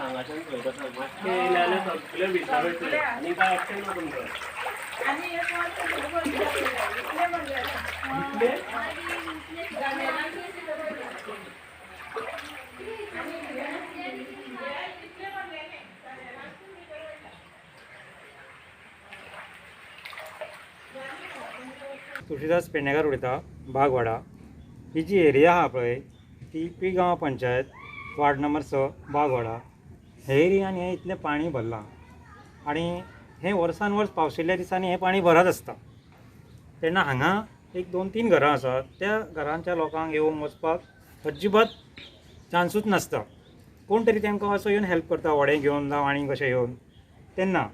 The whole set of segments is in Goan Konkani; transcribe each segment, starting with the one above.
हांगाच्यान पळयता मातशें येयलें जाल्यार सगळें भितर वयतलें आनी काय ऑप्शन ना तुमकां. इतलें तुळशीदास पेडणेकर उलयता, बागवाडा. ही जी एरिया आहा पळय ती पिळगांव पंचायत, वार्ड नंबर 6, बागवाडा. हे एरियान हें इतलें पाणी भरलां आनी हें वर्सान वर्स पावशिल्ल्या दिसांनी हें पाणी भरत आसता. तेन्ना हांगा एक 2-3 घरां आसात, त्या घरांच्या लोकांक येवंक वचपाक अजिबात चान्सूच नासता. कोण तरी तांकां असो येवन हेल्प करता, व्हडें घेवन जावं आनी कशें येवन. तेन्ना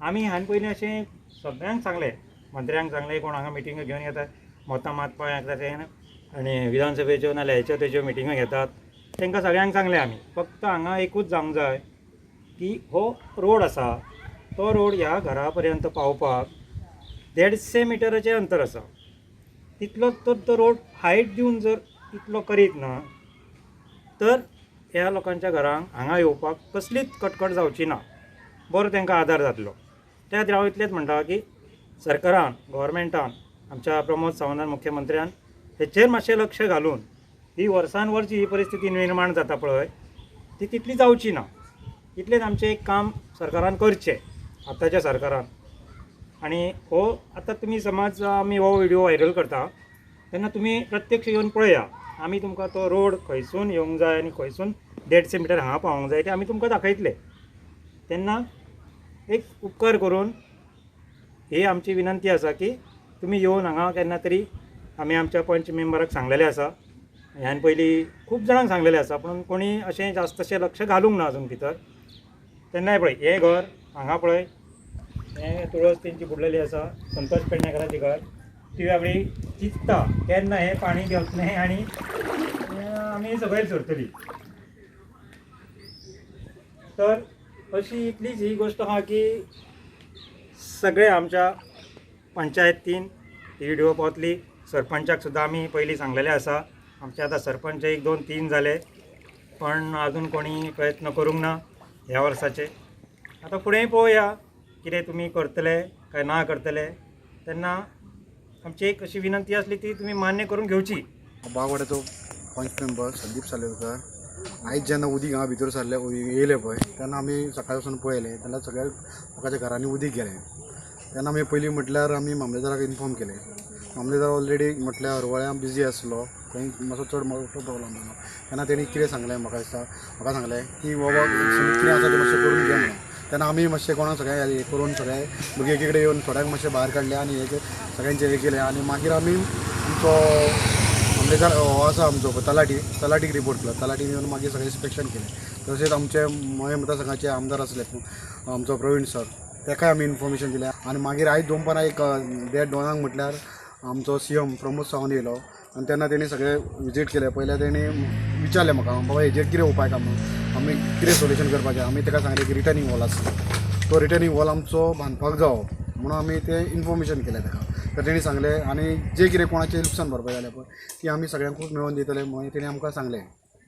आमी ह्यान पयलीं अशें सगळ्यांक सांगलें, मंत्र्यांक सांगलें, कोण हांगा मिटिंगो घेवन येतात, मतां मारपाक येता ते आनी विधानसभेच्यो नाल्यार हेच्यो तेच्यो मिटिंगो घेतात, तांकां सगळ्यांक सांगलें आमी. फक्त हांगा एकूच जावंक जाय की हो रोड आसा तो रोड ह्या घरा पर्यंत पावपाक 150 मिटराचें अंतर आसा. तितलो तर तो रोड हायट दिवन जर तितलो करीत ना तर ह्या लोकांच्या घरांक हांगा येवपाक कसलीच कटकट जावची ना, बरो तांकां आदार जातलो. त्या खातीर हांव इतलेंच म्हणटा की सरकारान, गव्हर्मेंटान, आमच्या प्रमोद सावंतान मुख्यमंत्र्यान हेचेर मातशें लक्ष घालून ही वर्सान वर्स ही परिस्थिती निर्माण जाता पळय ती तितली जावची ना, इतलेंच आमचें एक काम सरकारान करचें, आतांच्या सरकारान. आनी हो आतां तुमी समज आमी हो व्हिडियो व्हायरल करता तेन्ना तुमी प्रत्यक्ष येवन पळया, आमी तुमकां तो रोड खंयसून येवंक जाय आनी खंयसून 150 मिटर हांगा पावोंक जाय ते आमी तुमकां दाखयतले. तेन्ना एक उपकार करून ही आमची विनंती आसा की तुमी येवन हांगा केन्ना तरी, आमी आमच्या पंच मेंबराक सांगलेलें आसा, ह्यान पयलीं खूब जाणांक सांगलेलें आसा, पूण कोणी अशें जास्तशें लक्ष घालूंक ना अजून भितर. तेन्नाय पळय हें घर हांगा पळय हें तुळस तेंची बुडलेली आसा, संतोष पेडणेकराचें घर. ती बाबडी चिंतता केन्ना हें पाणी देंवतलें आनी आमी सकयल सरतली. तर अशी इतलीच ही गोश्ट आहा की सगळे आमच्या पंचायतीन ही व्हिडिओ पावतली. सरपंचाक सुद्दां आमी पयलीं सांगलेलें आसा. आमचे आतां सरपंच 1, 2, 3 जाले, पण अजून कोणी प्रयत्न करूंक ना ह्या वर्साचे. आतां फुडें पळोवया कितें तुमी करतले काय ना करतले. तेन्ना आमची एक अशी विनंती आसली ती तुमी मान्य करून घेवची. बागवाड्याचो पंच मेंबर संदीप सालेलकर. आयज जेन्ना उदीक हांगा भितर सरलें येयलें पळय तेन्ना आमी सकाळी वचून पळयलें तेन्ना सगळ्या लोकांच्या घरांनी उदीक गेलें. तेन्ना आमी पयलीं म्हटल्यार आमी मामलेदाराक इन्फॉर्म केलें. मामलेदार ऑलरेडी म्हटल्यार हरवळ्यां बिजी आसलो, थंय मातसो चड मोठो प्रॉब्लम जालो. तेन्ना तेणी कितें सांगलें म्हाका दिसता, म्हाका सांगलें की बाबा कितें आसा तें मातशें करून घे म्हणून. तेन्ना आमी मातशें कोणाक सगळें हें करून सगळे भुरगे एकी कडेन येवन थोड्यांक मातशें भायर काडलें आनी हे सगळ्यांचें हें केलें. आनी मागीर आमी आमचो मामलेदार हो आसा आमचो तलाठी, तलाठीक रिपोर्ट केलो. तलाठीन येवन मागीर सगळें इन्स्पेक्शन केलें. तशेंच आमचे मयें मतदारसंघाचे आमदार आसले आमचो प्रवीण सर, ताकाय आमी इन्फॉर्मेशन दिलें. आनी मागीर आयज दोनपारां एक 1:30 2 म्हटल्यार आमचो CM Pramod Sawant येयलो आनी तेन्ना तेणी सगळें विजीट केलें. पयलें तेणी विचारलें म्हाका, बाबा हेजेर कितें उपाय काय म्हणून, आमी कितें सोल्युशन करपाचें. आमी ताका सांगलें की रिटर्निंग वॉल आसता तो रिटर्निंग वॉल आमचो बांदपाक जावो म्हणून आमी तें इन्फॉर्मेशन केलें ताका. तर तेणी सांगलें आनी जे कितें कोणाचें लुकसाण भरपाय जालें पळय ती आमी सगळ्यांकूच मेळोवन दितले म्हणून तेणी आमकां सांगलें.